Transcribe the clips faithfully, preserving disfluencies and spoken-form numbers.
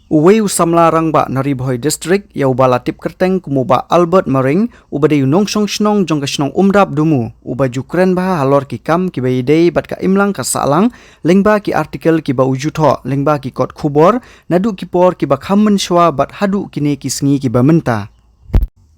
Uwei u samla rangbah na Ri Bhoi District, ïa uba la tip kyrteng kum u Bah Albert Maring, uba dei u nongshong shnong jong ka shnong Umdap Dumu, uba ju kren bha halor ki kam kiba ïadei bad ka imlang ka sahlang, lyngba ki article kiba u ju thoh, lyngba ki kot khubor, naduh ki por kiba kham mynshuwa bad haduh kine ki sngi kiba mynta.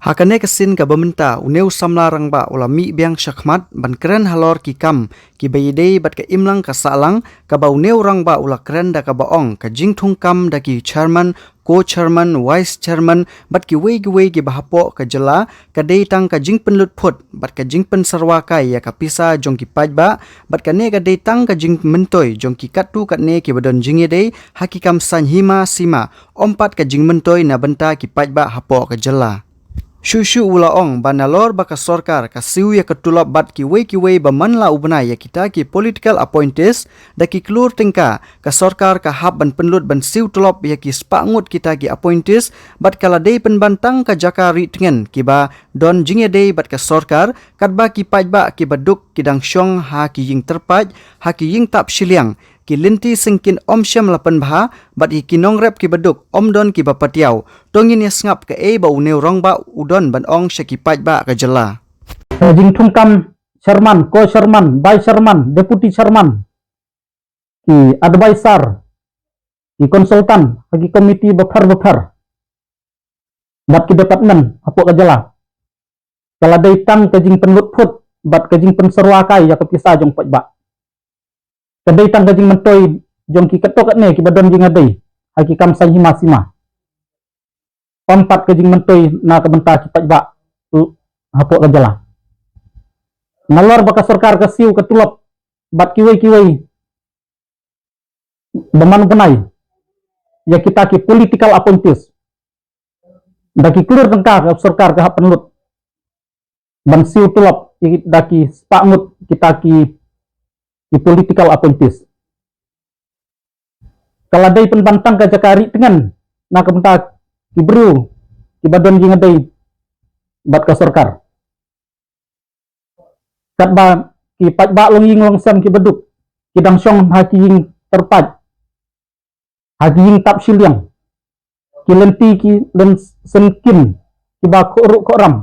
Ha kane ka sien kaba mynta, une u samla rangbah u la mih biang shakhmat ban kren halor ki kam kiba ïadei bad ka imlang ka sahlang, kaba une u rangbah u la kren da kaba ong ka jingthungkam da ki chairman, co-chairman, vice chairman bad kiwei kiwei kiba hapoh ka jylla, ka dei tang ka jingpynlut phut bad ka jingpynsyrwa kai ïa ka pisa jong ki paidbah, bad kane ka dei tang ka jingmyntoi jong ki katto katne kiba don jingïadei ha ki kam saiñ hima sima, ym pat ka jingmyntoi na bynta ki paidbah hapoh ka jylla. Shuh shuh u la ong ba nalor ba ka sorkar ka siew ïa ka tulop bad kiwei kiwei ba man la u bnai ïa kita ki political appointees, da ki klur tyngka, ka sorkar ka hap ban pynlut ban siew tulop ïa ki spah ngut kita ki appointees, bad ka la dei pynban tang ka jaka ri tngen kiba don jingïadei bad ka sorkar, katba ki paidbah kiba duk ki dang shong ha ki ïing tyrpait, ha ki ïing tap shiliang, ki lynti syngkien ym shym la pynbha, bad ïa ki nongrep kiba duk ym don kiba patiaw. To ngin ïa sngap kaei ba une u rangbah u don ban ong sha ki paidbah ka jylla. Ka jingthungkam chairman, co-chairman, vice chairman, deputy chairman, ki advisor, ki consultant ha ki komiti bapher bapher bad ki department hapoh ka jylla, ka la dei tang ka jingpynlut phut bad ka jingpynsyrwa kai ïa ka pisa jong paidbah. Ka dei tang ka jingmyntoi jong ki katto katne kiba don jingïadei ha ki kam saiñ hima sima, ym pat ka jingmyntoi na ka bynta ki paidbah, uh, hapoh ka jylla. Nalor ba ka sorkar ka siew ka tulop bad kiwei kiwei ba man u bnai ïa kita ki political appointees, da ki klur tyngka ka sorkar ka hap pynlut ban siew tulop ïa ki, da ki spah ngut kita ki, ki political appointees. Ka la dei pynban tang ka jaka ri tngen na ka bynta ki briew kiba don jingïadei bad ka sorkar. Katba ki paidbah long ïing long sem kiba duk ki dang shong ha ki ïing tyrpait, ha ki ïing tap shiliang, ki lynti ki lynti syngkien kiba khohruh khohram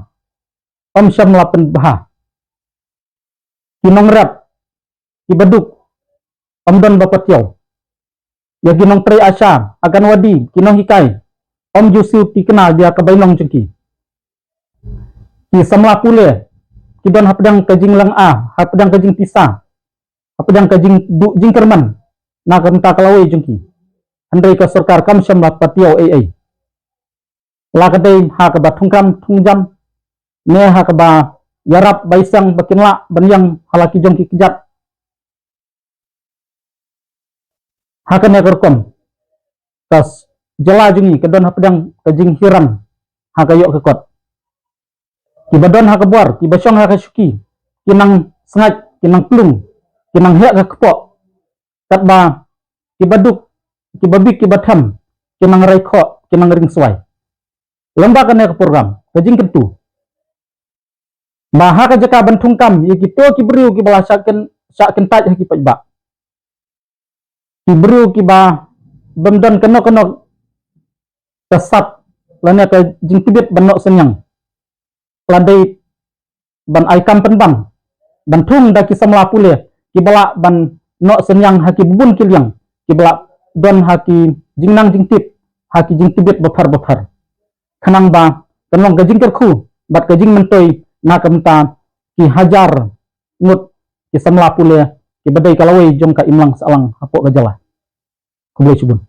ym shym la pynbha. Ki nongrep kiba duk ym don ba patiaw. Ïa ki nongtrei ASHA, Anganwadi, ki nonghikai, ym ju siew tikna ïa ka bainong jong ki. Ki samla pule ki don hapdeng ka jinglynga, hapdeng ka jingpisa, hapdeng ka jingduh jingkyrmen na ka bynta ka lawei jong ki. Hynrei ka sorkar kam shym la patiaw ei ei. La ka dei ha kaba thungkam thungjam, ne ha kaba ïarap ba ïaseng ba kin lah ban ïeng ha la ki jong ki kjat. Ha kane ka rukom, ka s-, jylla jong ngi ka don hapdeng ka jinghiar ha ka ïoh ka kot. Kiba don ha ka bor, kiba shong ha ka shuki, ki nang sngaid, ki nang plung, ki nang heh ka kpoh. Katba kiba duk, kiba bieit, kiba them, ki nang rai khoh, ki nang ring swai. Lem bad kane ka program, ka jingkyntu ba ha ka jaka ban thungkam ïa kito ki briew kiba la shah kyn-, shah kyntait ha ki paidbah, ki briew kiba bym don kano kano ka sap lane ka jingtbit ban noh synñiang, la dei ban ai kam pynban, ban thung da ki samla pule kiba lah ban noh synñiang ha ki bun ki liang, kiba lah don ha ki jingnang jingtip, ha ki jingtbit bapher bapher. Khnang ba kan long ka jingkyrkhu bad ka jingmyntoi na ka bynta ki hajar ngut ki samla pule kiba dei ka lawei jong ka imlang sahlang hapoh ka jylla. Khublei shibun.